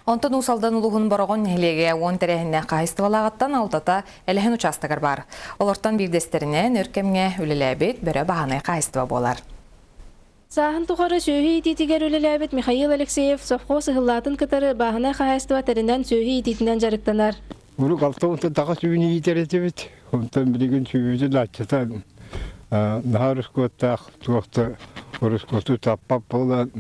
Онтон Уус Алдан улууһун Бороҕон нэһилиэгэ 10 тэрээһиннээх хаһаайыстыбалааҕыттан алтата Элэһин учаастагар баар. Олортон биирдэстэринэн өр кэмҥэ үлэлээбит Бөрө баһаанай хаһаайыстыба буолар. Сааһын тухары сүөһү иитиитигэр үлэлээбит Михаил Алексеев совхоз ыһыллаатын кытары бааһынай хаһаайыстыба тэринэн сүөһү иитиитинэн дьарыктанар. Урут 60 таҕа сүүнү иитэр этибит. Онтон билигин сүүбүтүн аччатан наһаа ороскуоттаах туох да ороскуоту таппат буолан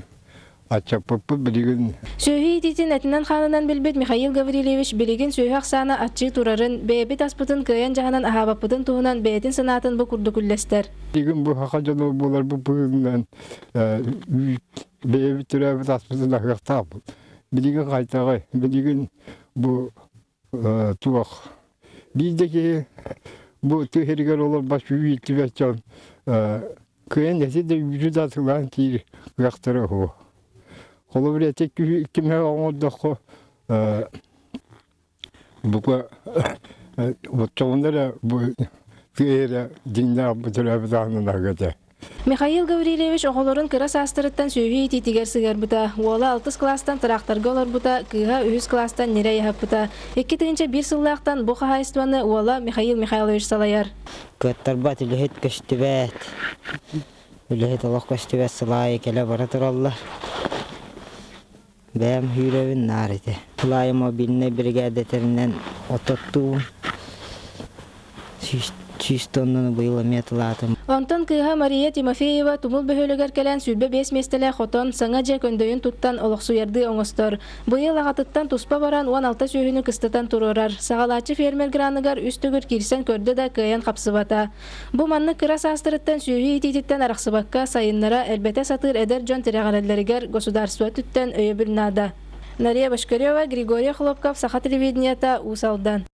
аччаппыппыт билигин. Сүөһү иитиитин этинэн-хаанынан билбит Михаил Гаврильевич билигин сүөһү ахсаана аччыы турарын, бэйэбит аспытын кыайан дьаһанан аһаабаппытын туһунан бэйэтин санаатын бу курдук үллэстэр. Билигин бу саха дьоно буоларбыт быһыытынан бэйэбит төрөөбүт аспытын аһыахтаахпыт. Билигин хайдаҕый? Билигин бу туох биир да киһи бу тыа сиригэр олорбот сүүйтүбэт дьон кыайан эти да үүтү да атыылаан киир кыахтара уһу. Холобур эти кимэ оҥордоххо бука оччоҕуна эрэ бу тыа эрэ дьиҥнээх бу төрөөбүт аанын аһыга. Михаил Гаврильевич оҕолорун кыра саастарыттан сүөһү иитиитигэр сыһыарбыта. Уола алтыс кылаастан тыраахтарга олорбута, кыыһа үһүс кылаастан ньирэй аһаппыта. 2001 сыллаахтан бу хаһаайыстыбаны уола Михаил Михайлович салайар. Кыаттарбат үлэһит көстүбэт. Үлэһит олох көстүбэт сыл аайы кэлэ-бара тураллар. Бэйэм сүүрэбин наар ити. Сыл аайы мобильнай биригээдэтэринэн ототтуубун. 100 тоннаны быйыл эмиэ тылаатым. Онтон кыыһа Мария Тимофеева Тумул бөһүөлэгэр кэлэн 25 миэстэлээх хотон, саҥа дьиэ көндөйүн туттан олохсуйардыы оҥостор. Быйыл аҕатыттан туспа баран 16 сүөһүнү кыстатан туруорар. Саҕалааччы фермер граныгар үс төгүл киирсэн көрдө да кыайан хапсыбата. Бу маннык кыра саастарыттан сүөһү иитиититтэн арахсыбакка сайыннара, элбэтэ сатыыр эдэр дьон тирэҕирэллэригэр государство өттүттэн өйөбүл наада. Нария Бочкарева, Григорий Хлопков, Саха телевидениета, Уус Алдан.